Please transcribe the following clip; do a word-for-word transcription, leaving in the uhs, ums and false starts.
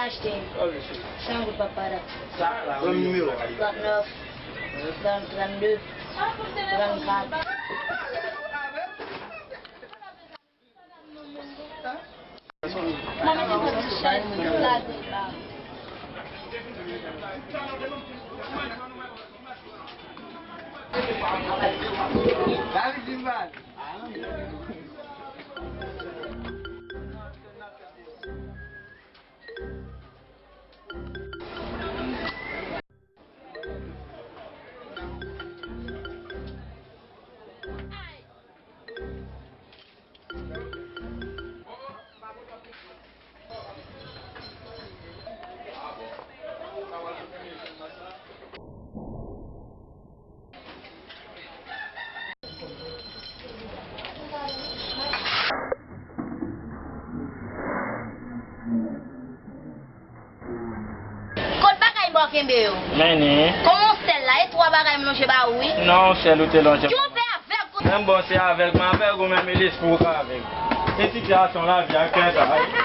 Achte. San goud papa. Trannèf, trannde, trannkat. Mwen mete tout ti chay pou lave ba. Kot bagay m ba w kenbe yo? Men ni. Kòman w sèl la? E twa bagay m lonje ba ou, wi. Non, sèl ou te lonje. Ki w fè avèg? Menm bon, se avèg m avèg ou menm, e lespri w ka avèg. E sitiyasyon lavi a k fè sa.